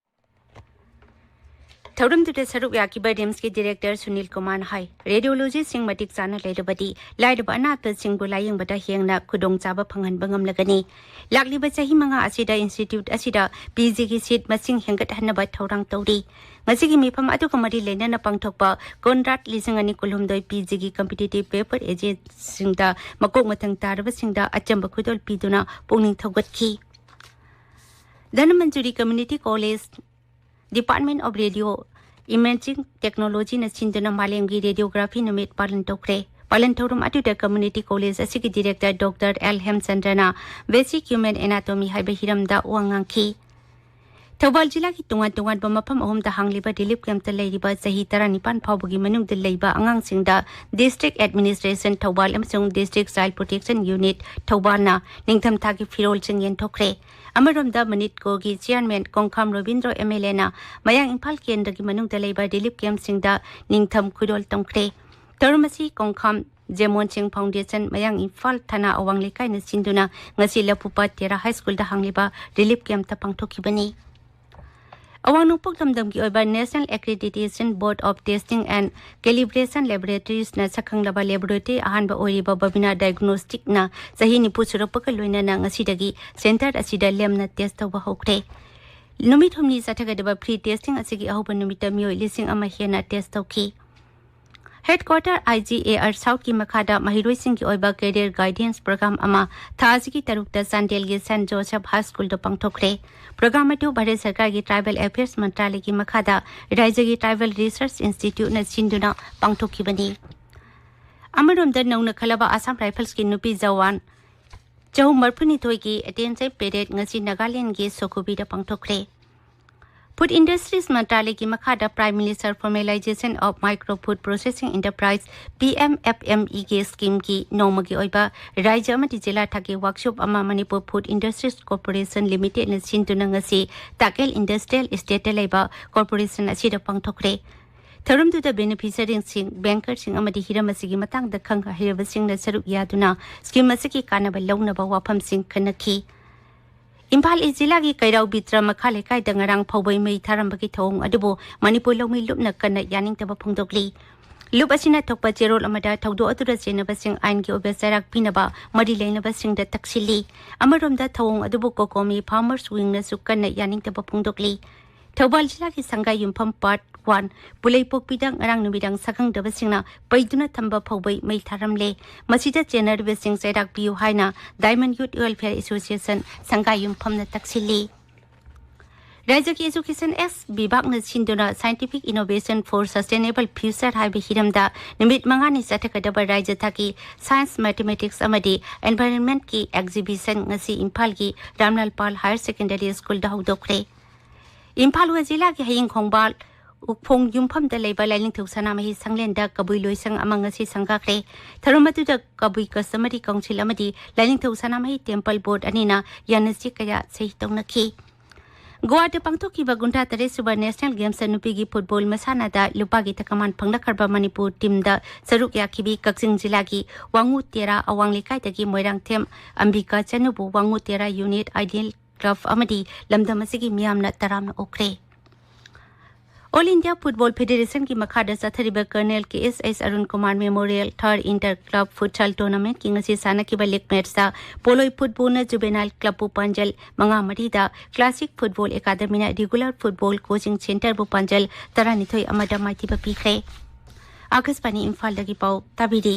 ꯊꯧꯔꯝꯗꯨꯗ ꯁꯔꯨꯛ ꯌꯥꯈꯤꯕ ꯔꯤꯝꯁꯀꯤ director Sunil ꯀꯨꯃꯥꯔꯅ ꯍꯥꯏ, ꯔꯦꯗꯤꯑꯣꯂꯣꯖꯤꯁꯤꯡ ꯃꯇꯤꯛ ꯆꯥꯅ ꯂꯩꯔꯕꯗꯤ ꯂꯥꯏꯔꯕ ꯑꯅꯥꯊꯁꯤꯡꯕꯨ ꯂꯥꯌꯦꯡꯕꯗ ꯍꯦꯟꯅ ꯈꯨꯗꯣꯡꯆꯥꯕ ꯐꯪꯍꯟꯕ ꯉꯝꯂꯒꯅꯤ꯫ ꯂꯥꯛꯂꯤꯕ ꯆꯍꯤ ꯃꯉꯥ ꯑꯁꯤꯗ ꯏꯟꯁꯇꯤꯇ꯭ꯌꯨꯠ ꯑꯁꯤꯗ ꯄꯤ ꯖꯤꯒꯤ ꯁꯤꯠ ꯃꯁꯤꯡ ꯍꯦꯟꯒꯠꯍꯟꯅꯕ ꯊꯧꯔꯥꯡ ꯇꯧꯔꯤ꯫ ꯉꯁꯤꯒꯤ ꯃꯤꯐꯝ ꯑꯗꯨꯒ ꯃꯔꯤ ꯂꯩꯅꯅ ꯄꯥꯡꯊꯣꯛꯄ ꯀꯣꯟꯔꯥꯠ ꯂꯤꯁꯤꯡ ꯑꯅꯤ ꯀꯨꯟꯍꯨꯝꯗꯣꯏ ꯄꯤ ꯖꯤꯒꯤ ꯀꯝꯄꯤꯇꯤꯇꯤꯚ ꯄꯦꯄꯔ ꯑꯦꯖꯦꯟꯁꯤꯡꯗ ꯃꯀꯣꯛ ꯃꯊꯪ ꯇꯥꯔꯕꯁꯤꯡꯗ ꯑꯆꯝꯕ ꯈꯨꯗꯣꯜ ꯄꯤꯗꯨꯅ ꯄꯨꯛꯅꯤꯡ ꯊꯧꯒꯠꯈꯤ꯫ Dhanamanjuri community college Department of Radio Imaging Technologyꯅ ꯁꯤꯟꯗꯨꯅ ꯃꯥꯂꯦꯝꯒꯤ ꯔꯦꯗꯤꯑꯣꯒ꯭ꯔꯥꯐꯤ ꯅꯨꯃꯤꯠ ꯄꯥꯂꯟ ꯇꯧꯈ꯭ꯔꯦ꯫ ꯄꯥꯂꯟ ꯊꯧꯔꯝ ꯑꯗꯨꯗ ꯀꯝꯃ꯭ꯌꯨꯅꯤꯇꯤ ꯀꯣꯂꯦꯖ ꯑꯁꯤꯒꯤ ꯗꯤꯔꯦꯛꯇꯔ ꯗꯣꯛꯇꯔ ꯑꯦꯜ ꯍꯦꯝꯆꯟꯗ꯭ꯔꯅ Basic Human Anatomy ꯍꯥꯏꯕ ꯍꯤꯔꯝꯗ ꯋꯥ ꯉꯥꯡꯈꯤ꯫ ꯊꯧꯕꯥꯜ ꯖꯤꯂꯥꯒꯤ ꯇꯣꯉꯥꯟ ꯇꯣꯉꯥꯟꯕ ꯃꯐꯝ ꯑꯍꯨꯝꯗ ꯍꯥꯡꯂꯤꯕ ꯔꯤꯂꯤꯐ ꯀꯦꯝꯞꯇ ꯂꯩꯔꯤꯕ ꯆꯍꯤ ꯇꯔꯥꯅꯤꯄꯥꯟ ꯐꯥꯎꯕꯒꯤ ꯃꯅꯨꯡꯗ ꯂꯩꯕ ꯑꯉꯥꯡꯁꯤꯡꯗ ꯗꯤꯁꯇ꯭ꯔꯤꯛ ꯑꯦꯗꯃꯤꯅꯤꯁꯇ꯭ꯔꯦꯁꯟ ꯊꯧꯕꯥꯜ ꯑꯃꯁꯨꯡ ꯗꯤꯁꯇ꯭ꯔꯤꯛ ꯆꯥꯏꯜ ꯄ꯭ꯔꯣꯇꯦꯛꯁꯟ ꯌꯨꯅꯤꯠ ꯊꯧꯕꯥꯜꯅ ꯅꯤꯡꯊꯝꯊꯥꯒꯤ ꯐꯤꯔꯣꯜꯁꯤꯡ ꯌꯦꯟꯊꯣꯛꯈ꯭ꯔꯦ꯫ ꯑꯃꯔꯣꯝꯗ ꯃꯅꯤꯠꯀꯣꯒꯤ ꯆꯤꯌꯥꯔꯃꯦꯟ ꯀꯣꯡꯈꯥꯝ ꯔꯣꯕꯤꯟꯗ꯭ꯔꯣ ꯑꯦꯝ ꯑꯦꯜ ꯑꯦꯅ ꯃꯌꯥꯡ ꯏꯝꯐꯥꯜ ꯀꯦꯟꯗ꯭ꯔꯒꯤ ꯃꯅꯨꯡꯗ ꯂꯩꯕ ꯔꯤꯂꯤꯐ ꯀꯦꯝꯞꯁꯤꯡꯗ ꯅꯤꯡꯊꯝ ꯈꯨꯗꯣꯜ ꯇꯝꯈ꯭ꯔꯦ꯫ ꯊꯧꯔꯝ ꯑꯁꯤ ꯀꯣꯡꯈꯥꯝ ꯖꯦꯃꯣꯟ ꯁꯤꯡ ꯐꯥꯎꯟꯗꯦꯁꯟ, ꯃꯌꯥꯡ ꯏꯝꯐꯥꯜ ꯊꯅꯥ ꯑꯋꯥꯡ ꯂꯩꯀꯥꯏꯅ ꯁꯤꯟꯗꯨꯅ ꯉꯁꯤ ꯂꯐꯨꯄꯥꯠ ꯇꯦꯔꯥ ꯍꯥꯏ ꯁ꯭ꯀꯨꯜꯗ ꯍꯥꯡꯂꯤꯕ ꯔꯤꯂꯤꯐ ꯀꯦꯝꯞꯇ ꯄꯥꯡꯊꯣꯛꯈꯤꯕꯅꯤ꯫ ꯑꯋꯥꯡ ꯅꯣꯡꯄꯣꯛ ꯂꯝꯗꯝꯒꯤ ꯑꯣꯏꯕ National Accreditation Board of Testing and Calibration Laboratories ꯅ ꯁꯛꯈꯪꯂꯕ ꯂꯦꯕꯣꯔꯦꯇꯔꯤ ꯑꯍꯥꯟꯕ ꯑꯣꯏꯔꯤꯕ ꯕꯕꯤꯅꯥ ꯗꯥꯏꯒꯅꯣꯁꯇꯤꯛꯅ ꯆꯍꯤ ꯅꯤꯐꯨ ꯁꯨꯔꯛꯄꯒ ꯂꯣꯏꯅꯅ ꯉꯁꯤꯗꯒꯤ ꯁꯦꯟꯇꯔ ꯑꯁꯤꯗ ꯂꯦꯝꯅ ꯇꯦꯁ ꯇꯧꯕ ꯍꯧꯈ꯭ꯔꯦ꯫ ꯅꯨꯃꯤꯠ ꯍꯨꯝꯅꯤ ꯆꯠꯊꯒꯗꯕ ꯐ꯭ꯔꯤ ꯇꯦꯁꯇꯤꯡ ꯑꯁꯤꯒꯤ ꯑꯍꯧꯕ ꯅꯨꯃꯤꯠꯇ ꯃꯤꯑꯣꯏ ꯂꯤꯁꯤꯡ ꯑꯃ ꯍꯦꯟꯅ ꯇꯦꯁ ꯇꯧꯈꯤ꯫ Headquarter I G A R ꯁꯥꯎꯠꯀꯤ ꯃꯈꯥꯗ ꯃꯍꯩꯔꯣꯏꯁꯤꯡꯒꯤ ꯑꯣꯏꯕ ꯀꯦꯔꯤꯌꯔ ꯒꯥꯏꯗꯦꯟꯁ ꯄ꯭ꯔꯣꯒ꯭ꯔꯥꯝ ꯑꯃ ꯊꯥ ꯑꯁꯤꯒꯤ ꯇꯔꯨꯛꯇ ꯆꯥꯟꯗꯦꯜꯒꯤ ꯁꯦꯟꯠ ꯖꯣꯁꯦꯐ ꯍꯥꯏ ꯁ꯭ꯀꯨꯜꯗ ꯄꯥꯡꯊꯣꯛꯈ꯭ꯔꯦ꯫ ꯄ꯭ꯔꯣꯒ꯭ꯔꯥꯝ ꯑꯗꯨ ꯚꯥꯔꯠ ꯁꯔꯀꯥꯔꯒꯤ ꯇ꯭ꯔꯥꯏꯕꯦꯜ ꯑꯦꯐꯤꯌꯔꯁ ꯃꯟꯇ꯭ꯔꯥꯂꯌꯒꯤ ꯃꯈꯥꯗ ꯔꯥꯏꯖ꯭ꯌꯒꯤ ꯇ꯭ꯔꯥꯏꯕꯦꯜ ꯔꯤꯁꯔꯁ ꯏꯟꯁꯇꯤꯇ꯭ꯌꯨꯠꯅ ꯁꯤꯟꯗꯨꯅ ꯄꯥꯡꯊꯣꯛꯈꯤꯕꯅꯤ꯫ ꯑꯃꯔꯣꯝꯗ ꯅꯧꯅ ꯈꯜꯂꯕ ꯑꯁꯥꯝ ꯔꯥꯏꯐꯜꯁꯀꯤ ꯅꯨꯄꯤ ꯖꯋꯥꯟ ꯆꯍꯨꯝ ꯃꯔꯤꯐꯨꯅꯤꯊꯣꯏꯒꯤ ꯑꯦꯇꯦꯟꯁꯟ ꯄꯦꯔꯦꯗ ꯉꯁꯤ ꯅꯥꯒꯥꯂꯦꯟꯗꯒꯤ ꯁꯣꯀꯨꯕꯤꯗ ꯄꯥꯡꯊꯣꯛꯈ꯭ꯔꯦ꯫ ꯐꯨꯗ ꯏꯟꯗꯁꯇ꯭ꯔꯤꯁ ꯃꯟꯇ꯭ꯔꯥꯂꯌꯒꯤ ꯃꯈꯥꯗ Prime Minister Formalization of Micro Food Processing Enterprise, P M F M ꯏꯒꯤ ꯁ꯭ꯀꯤꯝꯒꯤ ꯅꯣꯡꯃꯒꯤ ꯑꯣꯏꯕ ꯔꯥꯏꯖ꯭ꯌ ꯑꯃꯗꯤ ꯖꯤꯂꯥ ꯊꯥꯛꯀꯤ ꯋꯥꯛꯁꯣꯞ ꯑꯃ ꯃꯅꯤꯄꯨꯔ ꯐꯨꯗ ꯏꯟꯗꯁꯇ꯭ꯔꯤꯁ ꯀꯣꯔꯄꯣꯔꯦꯁꯟ ꯂꯤꯃꯤꯇꯦꯗꯅ ꯁꯤꯟꯗꯨꯅ ꯉꯁꯤ ꯇꯥꯀꯦꯜ ꯏꯟꯗꯁꯇ꯭ꯔꯤꯌꯦꯜ ꯏꯁꯇꯦꯠꯇ ꯂꯩꯕ ꯀꯣꯔꯄꯣꯔꯦꯁꯟ ꯑꯁꯤꯗ ꯄꯥꯡꯊꯣꯛꯈ꯭ꯔꯦ꯫ ꯊꯧꯔꯝꯗꯨꯗ ꯕꯦꯅꯤꯐꯤꯁꯔꯤꯁꯤꯡ, ꯕꯦꯡꯀꯔꯁꯤꯡ ꯑꯃꯗꯤ ꯍꯤꯔꯝ ꯑꯁꯤꯒꯤ ꯃꯇꯥꯡꯗ ꯈꯪ ꯍꯩꯔꯕꯁꯤꯡꯅ ꯁꯔꯨꯛ ꯌꯥꯗꯨꯅ ꯁ꯭ꯀꯤꯝ ꯑꯁꯤꯒꯤ ꯀꯥꯟꯅꯕ ꯂꯧꯅꯕ ꯋꯥꯐꯝꯁꯤꯡ ꯈꯟꯅꯈꯤ꯫ ꯏꯝꯐꯥꯜ ꯏꯁ ꯖꯤꯂꯥꯒꯤ ꯀꯩꯔꯥꯎ ꯕꯤꯇ꯭ꯔ ꯃꯈꯥ ꯂꯩꯀꯥꯏꯗ ꯉꯔꯥꯡ ꯐꯧꯕꯩ ꯃꯩ ꯊꯥꯔꯝꯕꯒꯤ ꯊꯧꯑꯣꯡ ꯑꯗꯨꯕꯨ ꯃꯅꯤꯄꯨꯔ ꯂꯧꯃꯤ ꯂꯨꯞꯅ ꯀꯟꯅ ꯌꯥꯅꯤꯡꯗꯕ ꯐꯣꯡꯗꯣꯛꯂꯤ꯫ ꯂꯨꯞ ꯑꯁꯤꯅ ꯊꯣꯛꯄ ꯆꯦꯔꯣꯜ ꯑꯃꯗ ꯊꯧꯗꯣꯛ ꯑꯗꯨꯗ ꯆꯦꯟꯅꯕꯁꯤꯡ ꯑꯥꯏꯟꯒꯤ ꯑꯣꯏꯕ ꯆꯩꯔꯥꯛ ꯄꯤꯅꯕ ꯃꯔꯤ ꯂꯩꯅꯕꯁꯤꯡꯗ ꯇꯛꯁꯤꯜꯂꯤ꯫ ꯑꯃꯔꯣꯝꯗ ꯊꯧꯑꯣꯡ ꯑꯗꯨꯕꯨ ꯀꯣꯀꯣꯃꯤ ꯐꯥꯔꯃꯔꯁ ꯋꯤꯡꯅꯁꯨ ꯀꯟꯅ ꯌꯥꯅꯤꯡꯗꯕ ꯐꯣꯡꯗꯣꯛꯂꯤ꯫ ꯊꯧꯕꯥꯜ ꯖꯤꯂꯥꯒꯤ ꯁꯪꯒꯥꯏ ꯌꯨꯝꯐꯝ ꯄꯥꯔꯠ ꯋꯥꯟ ꯄꯨꯂꯩꯄꯣꯛꯄꯤꯗ ꯉꯔꯥꯡ ꯅꯨꯃꯤꯗꯥꯡ ꯁꯛꯈꯪꯗꯕꯁꯤꯡꯅ ꯄꯩꯗꯨꯅ ꯊꯝꯕ ꯐꯧꯕꯩ ꯃꯩ ꯊꯥꯔꯝꯂꯦ꯫ ꯃꯁꯤꯗ ꯆꯦꯟꯅꯔꯤꯕꯁꯤꯡ ꯆꯩꯔꯥꯛ ꯄꯤꯌꯨ ꯍꯥꯏꯅ ꯗꯥꯏꯃꯟ ꯌꯨꯠ ꯋꯦꯜꯐꯤꯌꯔ ꯑꯦꯁꯣꯁꯤꯌꯦꯁꯟ ꯁꯪꯒꯥꯏ ꯌꯨꯝꯐꯝꯅ ꯇꯛꯁꯤꯜꯂꯤ꯫ ꯔꯥꯖ꯭ꯌꯒꯤ Education X ꯕꯤꯚꯥꯒꯅ ꯁꯤꯟꯗꯨꯅ Scientific Innovation for Sustainable Future ꯍꯥꯏꯕ ꯍꯤꯔꯝꯗ ꯅꯨꯃꯤꯠ ꯃꯉꯥꯅꯤ ꯆꯠꯊꯒꯗꯕ ꯔꯥꯖ꯭ꯌ ꯊꯥꯛꯀꯤ Science, Mathematics ꯑꯃꯗꯤ Environment ꯀꯤ exhibition ꯉꯁꯤ ꯏꯝꯐꯥꯜꯒꯤ ꯔꯥꯝꯂꯥꯜ ꯄꯥꯜ Higher Secondary School ꯗ ꯍꯧꯗꯣꯛꯈ꯭ꯔꯦ꯫ ꯏꯝꯐꯥꯜ ꯋꯦꯁ ꯖꯤꯂꯥꯒꯤ ꯍꯌꯤꯡ ꯈꯣꯡꯕꯥꯜ ꯎꯈꯣꯡ ꯌꯨꯝꯐꯝꯗ ꯂꯩꯕ ꯂꯥꯏꯅꯤꯡꯊꯧ ꯁꯅꯥꯃꯍꯤ ꯁꯪꯂꯦꯟꯗ ꯀꯕꯨꯏ ꯂꯣꯏꯁꯪ ꯑꯃ ꯉꯁꯤ ꯁꯪꯒꯥꯈ꯭ꯔꯦ꯫ ꯊꯧꯔꯝ ꯑꯗꯨꯗ ꯀꯕꯨꯏ Customary Council ꯑꯃꯗꯤ ꯂꯥꯏꯅꯤꯡꯊꯧ ꯁꯅꯥꯃꯍꯤ Temple Board ꯑꯅꯤꯅ ꯌꯥꯅꯁꯤ ꯀꯌꯥ ꯁꯍꯤ ꯇꯧꯅꯈꯤ꯫ ꯒꯣꯋꯥꯗ ꯄꯥꯡꯊꯣꯛꯈꯤꯕ ꯀꯨꯟꯊ꯭ꯔꯥ ꯇꯔꯦꯠ ꯁꯨꯕ National Games ꯅꯨꯄꯤꯒꯤ football ꯃꯁꯥꯟꯅꯗ ꯂꯨꯄꯥꯒꯤ ꯇꯀꯃꯥꯟ ꯐꯪꯂꯛꯈ꯭ꯔꯕ ꯃꯅꯤꯄꯨꯔ team ꯗ ꯁꯔꯨꯛ ꯌꯥꯈꯤꯕꯤ ꯀꯛꯆꯤꯡ ꯖꯤꯂꯥꯒꯤ ꯋꯥꯉꯨ ꯇꯦꯔꯥ ꯑꯋꯥꯡ ꯂꯩꯀꯥꯏꯗꯒꯤ ꯃꯣꯏꯔꯥꯡꯊꯦꯝ ꯑꯝꯕꯤꯀꯥ ꯆꯅꯨꯕꯨ ꯋꯥꯉꯨ ꯇꯦꯔꯥ Unit Ideal Club ꯑꯃꯗꯤ ꯂꯝꯗꯝ ꯑꯁꯤꯒꯤ ꯃꯤꯌꯥꯝꯅ ꯇꯔꯥꯝꯅ ꯑꯣꯛꯈ꯭ꯔꯦ꯫ All India Football Federation ꯒꯤ ꯃꯈꯥꯗ ꯆꯠꯊꯔꯤꯕ Colonel ꯀꯦ ꯑꯦꯁ ꯑꯦꯁ Arun Kumar Memorial Third Inter Club Futsal Tournament ꯀꯤ ꯉꯁꯤ ꯁꯥꯟꯅꯈꯤꯕ league match ꯇ ꯄꯣꯂꯣꯏ ꯐꯨꯠꯕꯣꯜꯅ Juvenile Club ꯄꯨ ꯄꯥꯟꯖꯜ ꯃꯉꯥ ꯃꯔꯤꯗ, Classic Football Academy ꯅ Regular Football Coaching Centre ꯕꯨ ꯄꯥꯟꯖꯜ ꯇꯔꯥꯅꯤꯊꯣꯏ ꯑꯃꯗ ꯃꯥꯏꯊꯤꯕ ꯄꯤꯈ꯭ꯔꯦ꯫ ꯑꯥꯀꯥꯁꯕꯥꯅꯤ ꯏꯝꯐꯥꯜꯗꯒꯤ ꯄꯥꯎ ꯇꯥꯕꯤꯔꯤ꯫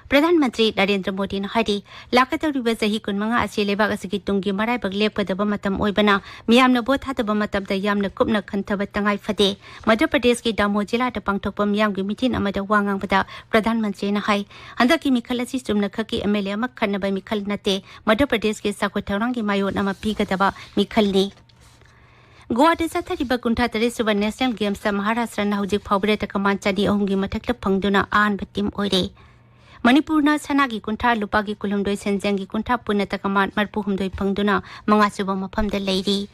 ꯄ꯭ꯔꯙꯥꯟ ꯃꯟꯇ꯭ꯔꯤ ꯅꯔꯦꯟꯗ꯭ꯔ ꯃꯣꯗꯤꯅ ꯍꯥꯏꯔꯤ, ꯂꯥꯛꯀꯗꯧꯔꯤꯕ ꯆꯍꯤ ꯀꯨꯟꯃꯉꯥ ꯑꯁꯤ ꯂꯩꯕꯥꯛ ꯑꯁꯤꯒꯤ ꯇꯨꯡꯒꯤ ꯃꯔꯥꯏꯕꯛ ꯂꯦꯞꯀꯗꯕ ꯃꯇꯝ ꯑꯣꯏꯕꯅ, ꯃꯤꯌꯥꯝꯅ ꯚꯣꯠ ꯊꯥꯗꯕ ꯃꯇꯝꯗ ꯌꯥꯝꯅ ꯀꯨꯞꯅ ꯈꯟꯊꯕ ꯇꯉꯥꯏ ꯐꯗꯦ꯫ ꯃꯙ꯭ꯌ ꯄ꯭ꯔꯗꯦꯁꯀꯤ ꯗꯥꯃꯣ ꯖꯤꯂꯥꯗ ꯄꯥꯡꯊꯣꯛꯄ ꯃꯤꯌꯥꯝꯒꯤ ꯃꯤꯇꯤꯟ ꯑꯃꯗ ꯋꯥ ꯉꯥꯡꯕꯗ ꯄ꯭ꯔꯙꯥꯟ ꯃꯟꯇ꯭ꯔꯤꯅ ꯍꯥꯏ, ꯍꯟꯗꯛꯀꯤ ꯃꯤꯈꯜ ꯑꯁꯤ ꯆꯨꯝꯅ ꯈꯛꯀꯤ ꯑꯦꯝ ꯑꯦꯜ ꯑꯦ ꯑꯃ ꯈꯟꯅꯕ ꯃꯤꯈꯜ ꯅꯠꯇꯦ꯫ ꯃꯙ꯭ꯌ ꯄ꯭ꯔꯗꯦꯁꯀꯤ ꯆꯥꯎꯈꯠ ꯊꯧꯔꯥꯡꯒꯤ ꯃꯥꯏꯑꯣꯟ ꯑꯃ ꯄꯤꯒꯗꯕ ꯃꯤꯈꯜꯅꯤ꯫ ꯒꯣꯋꯥꯗ ꯆꯠꯊꯔꯤꯕ ꯀꯨꯟꯊ꯭ꯔꯥ ꯇꯔꯦꯠ ꯁꯨꯕ National Games ꯇ ꯃꯍꯥꯔꯥꯁꯇ꯭ꯔꯅ ꯍꯧꯖꯤꯛ ꯐꯥꯎꯕꯗ ꯇꯀꯃꯥꯟ ꯆꯅꯤ ꯑꯍꯨꯝꯒꯤ ꯃꯊꯛꯇ ꯐꯪꯗꯨꯅ ꯑꯍꯥꯟꯕ team ꯑꯣꯏꯔꯦ꯫ ꯃꯅꯤꯄꯨꯔꯅ ꯁꯅꯥꯒꯤ ꯀꯨꯟꯊ꯭ꯔꯥ, ꯂꯨꯄꯥꯒꯤ ꯀꯨꯟꯍꯨꯝꯗꯣꯏ, ꯁꯦꯟꯖꯦꯡꯒꯤ ꯀꯨꯟꯊ꯭ꯔꯥ, ꯄꯨꯟꯅ ꯇꯀꯃꯥꯟ ꯃꯔꯤꯐꯨꯍꯨꯝꯗꯣꯏ ꯐꯪꯗꯨꯅ ꯃꯉꯥꯁꯨꯕ ꯃꯐꯝꯗ ꯂꯩꯔꯤ꯫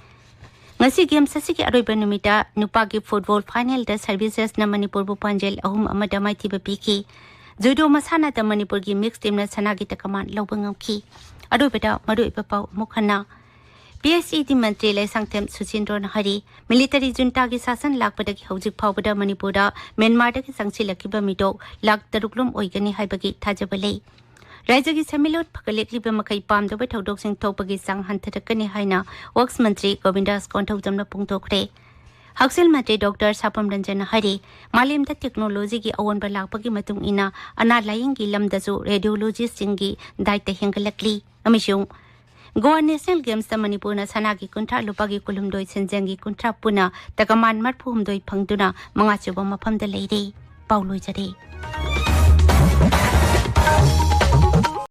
ꯉꯁꯤ games ꯑꯁꯤꯒꯤ ꯑꯔꯣꯏꯕ ꯅꯨꯃꯤꯠꯇ ꯅꯨꯄꯥꯒꯤ football final ꯗ Services ꯅ ꯃꯅꯤꯄꯨꯔꯕꯨ ꯄꯥꯟꯖꯜ ꯑꯍꯨꯝ ꯑꯃꯗ ꯃꯥꯏꯊꯤꯕ ꯄꯤꯈꯤ꯫ Judo ꯃꯁꯥꯟꯅꯗ ꯃꯅꯤꯄꯨꯔꯒꯤ mix team ꯅ ꯁꯅꯥꯒꯤ ꯇꯀꯃꯥꯟ ꯂꯧꯕ ꯉꯝꯈꯤ꯫ ꯑꯔꯣꯏꯕꯗ ꯃꯔꯨꯑꯣꯏꯕ ꯄꯥꯎ ꯑꯃꯨꯛ ꯍꯟꯅ꯫ ꯄꯤ ꯑꯩꯆ ꯏ ꯗꯤ ꯃꯟꯇ꯭ꯔꯤ ꯂꯩꯁꯥꯡꯊꯦꯝ ꯁꯨꯆꯤꯟꯗ꯭ꯔꯣꯅ ꯍꯥꯏꯔꯤ, ꯃꯤꯂꯤꯇꯔꯤ ꯖꯨꯟꯇꯥꯒꯤ ꯁꯥꯁꯟ ꯂꯥꯛꯄꯗꯒꯤ ꯍꯧꯖꯤꯛ ꯐꯥꯎꯕꯗ ꯃꯅꯤꯄꯨꯔꯗ ꯃ꯭ꯌꯥꯟꯃꯥꯔꯗꯒꯤ ꯆꯪꯁꯤꯜꯂꯛꯈꯤꯕ ꯃꯤꯇꯣꯞ ꯂꯥꯈ ꯇꯔꯨꯛ ꯂꯣꯝ ꯑꯣꯏꯒꯅꯤ ꯍꯥꯏꯕꯒꯤ ꯊꯥꯖꯕ ꯂꯩ꯫ ꯔꯥꯏꯖ꯭ꯌꯒꯤ ꯁꯦꯟꯃꯤꯠꯂꯣꯟ ꯐꯒꯠꯂꯛꯂꯤꯕ ꯃꯈꯩ ꯄꯥꯝꯗꯕ ꯊꯧꯗꯣꯛꯁꯤꯡ ꯊꯣꯛꯄꯒꯤ ꯆꯥꯡ ꯍꯟꯊꯔꯛꯀꯅꯤ ꯍꯥꯏꯅ ꯋꯛꯁ ꯃꯟꯇ꯭ꯔꯤ ꯒꯣꯕꯤꯟꯗꯥꯁ ꯀꯣꯟꯊꯧꯖꯝꯅ ꯐꯣꯡꯗꯣꯛꯈ꯭ꯔꯦ꯫ ꯍꯛꯁꯦꯜ ꯃꯟꯇ꯭ꯔꯤ ꯗꯣꯛꯇꯔ ꯁꯥꯄꯝ ꯔꯟꯖꯟꯅ ꯍꯥꯏꯔꯤ, ꯃꯥꯂꯦꯝꯗ ꯇꯦꯛꯅꯣꯂꯣꯖꯤꯒꯤ ꯑꯑꯣꯟꯕ ꯂꯥꯛꯄꯒꯤ ꯃꯇꯨꯡ ꯏꯟꯅ ꯑꯅꯥ ꯂꯥꯌꯦꯡꯒꯤ ꯂꯝꯗꯁꯨ ꯔꯦꯗꯤꯑꯣꯂꯣꯖꯤꯁꯁꯤꯡꯒꯤ ꯗꯥꯏꯇ ꯍꯦꯟꯒꯠꯂꯛꯂꯤ꯫ ꯑꯃꯁꯨꯡ ꯒꯣꯋꯥ ꯅꯦꯁꯅꯦꯜ ꯒꯦꯝꯁꯇ ꯃꯅꯤꯄꯨꯔꯅ ꯁꯅꯥꯒꯤ ꯀꯨꯟꯊ꯭ꯔꯥ, ꯂꯨꯄꯥꯒꯤ ꯀꯨꯟꯍꯨꯝꯗꯣꯏ, ꯁꯦꯟꯖꯦꯡꯒꯤ ꯀꯨꯟꯊ꯭ꯔꯥ ꯄꯨꯟꯅ ꯇꯀꯃꯥꯟ ꯃꯔꯤꯐꯨꯍꯨꯝꯗꯣꯏ ꯐꯪꯗꯨꯅ ꯃꯉꯥꯁꯨꯕ ꯃꯐꯝꯗ ꯂꯩꯔꯦ꯫ ꯄꯥꯎ ꯂꯣꯏꯖꯔꯦ꯫